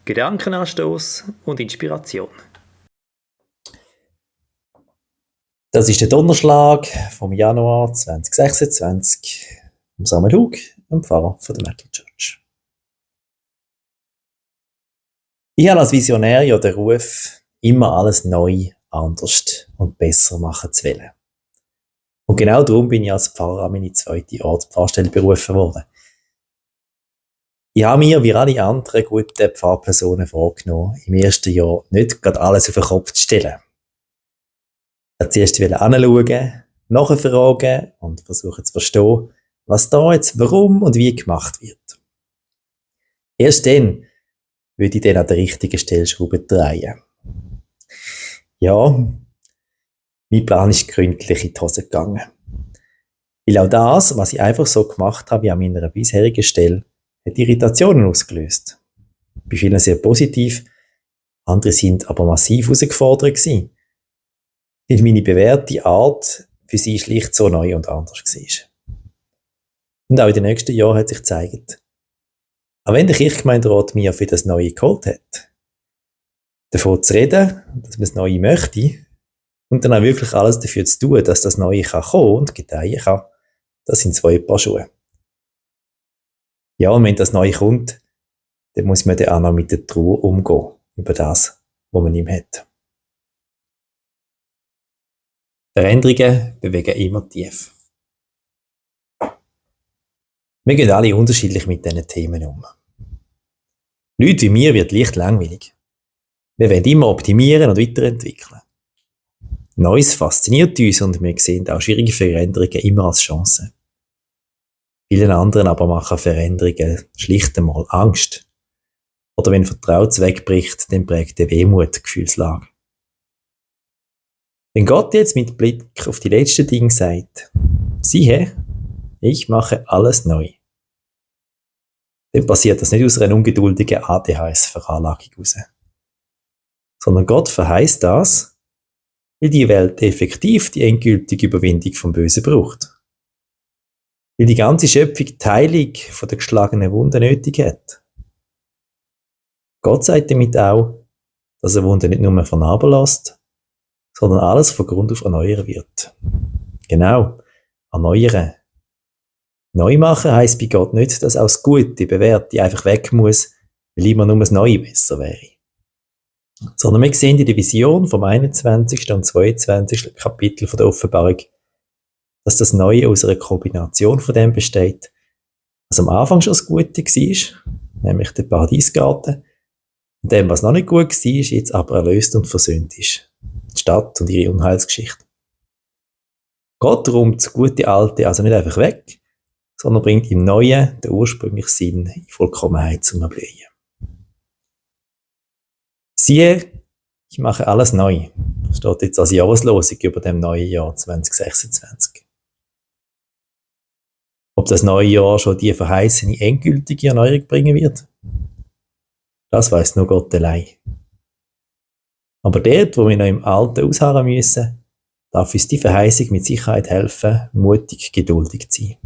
Gedankenanstoß und Inspiration. Das ist der Donnerschlag vom Januar 2026 vom Samuel Hug, dem Pfarrer von der Metal Church. Ich habe als Visionär ja den Ruf, immer alles neu, anders und besser machen zu wollen. Und genau darum bin ich als Pfarrer an meine zweite Ortspfarrstelle berufen worden. Ich habe mir, wie alle anderen guten Pfarrpersonen, vorgenommen, im ersten Jahr nicht gerade alles auf den Kopf zu stellen. Zuerst anschauen, nachfragen und versuchen zu verstehen, was da jetzt warum und wie gemacht wird. Erst dann würde ich dann an der richtigen Stellschraube drehen. Ja, mein Plan ist gründlich in die Hose gegangen. Weil auch das, was ich einfach so gemacht habe wie an meiner bisherigen Stelle, hat Irritationen ausgelöst. Bei vielen sehr positiv, andere sind aber massiv herausgefordert gewesen. Weil meine bewährte Art für sie schlicht so neu und anders war. Und auch in den nächsten Jahren hat sich gezeigt, auch wenn der Kirchgemeinderat mich für das Neue geholt hat, davon zu reden, dass man das Neue möchte, und dann auch wirklich alles dafür zu tun, dass das Neue kann kommen und gedeihen kann, das sind zwei Paar Schuhe. Ja, und wenn das Neue kommt, dann muss man dann auch noch mit der Trauer umgehen, über das, was man ihm hat. Veränderungen bewegen immer tief. Wir gehen alle unterschiedlich mit diesen Themen um. Leute wie mir wird leicht langweilig. Wir wollen immer optimieren und weiterentwickeln. Neues fasziniert uns und wir sehen auch schwierige Veränderungen immer als Chance. Vielen anderen aber machen Veränderungen schlicht einmal Angst. Oder wenn Vertrautes wegbricht, dann prägt der Wehmut die Gefühlslage. Wenn Gott jetzt mit Blick auf die letzten Dinge sagt, siehe, ich mache alles neu, dann passiert das nicht aus einer ungeduldigen ADHS-Veranlagung heraus. Sondern Gott verheißt das, weil die Welt effektiv die endgültige Überwindung vom Bösen braucht. Weil die ganze Schöpfung die Heilung von der geschlagenen Wunde nötig hat. Gott sagt damit auch, dass er Wunden nicht nur vernarben lässt, sondern alles von Grund auf erneuern wird. Genau, erneuern. Neu machen heisst bei Gott nicht, dass auch das Gute, Bewährte einfach weg muss, weil immer nur das Neue besser wäre. Sondern wir sehen in der Vision vom 21. und 22. Kapitel von der Offenbarung, dass das Neue aus einer Kombination von dem besteht, was am Anfang schon das Gute war, nämlich der Paradiesgarten, und dem, was noch nicht gut war, jetzt aber erlöst und versöhnt ist. Die Stadt und ihre Unheilsgeschichte. Gott räumt das gute Alte also nicht einfach weg, sondern bringt im Neuen den ursprünglichen Sinn in Vollkommenheit zum Erblühen. Siehe, ich mache alles neu. Das steht jetzt als Jahreslosung über dem neuen Jahr 2026. Ob das neue Jahr schon die verheißene endgültige Erneuerung bringen wird? Das weiss nur Gott allein. Aber dort, wo wir noch im Alten ausharren müssen, darf uns die Verheißung mit Sicherheit helfen, mutig, geduldig zu sein.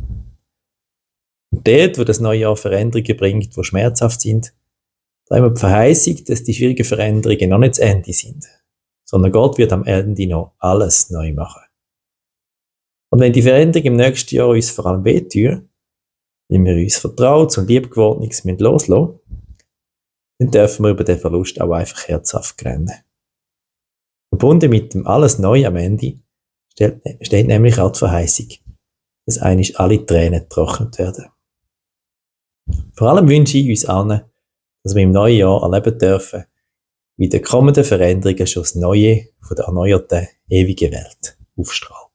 Und dort, wo das neue Jahr Veränderungen bringt, die schmerzhaft sind, da haben wir die Verheißung, dass die schwierigen Veränderungen noch nicht zu Ende sind, sondern Gott wird am Ende noch alles neu machen. Und wenn die Veränderung im nächsten Jahr uns vor allem wehtun, wenn wir uns Vertrautes und Liebgewordenes loslassen müssen, dann dürfen wir über den Verlust auch einfach herzhaft rennen. Verbunden mit dem alles neu am Ende steht nämlich auch die Verheißung, dass einmal alle Tränen getrocknet werden. Vor allem wünsche ich uns allen, dass wir im neuen Jahr erleben dürfen, wie die kommenden Veränderungen schon das Neue von der erneuerten, ewigen Welt aufstrahlen.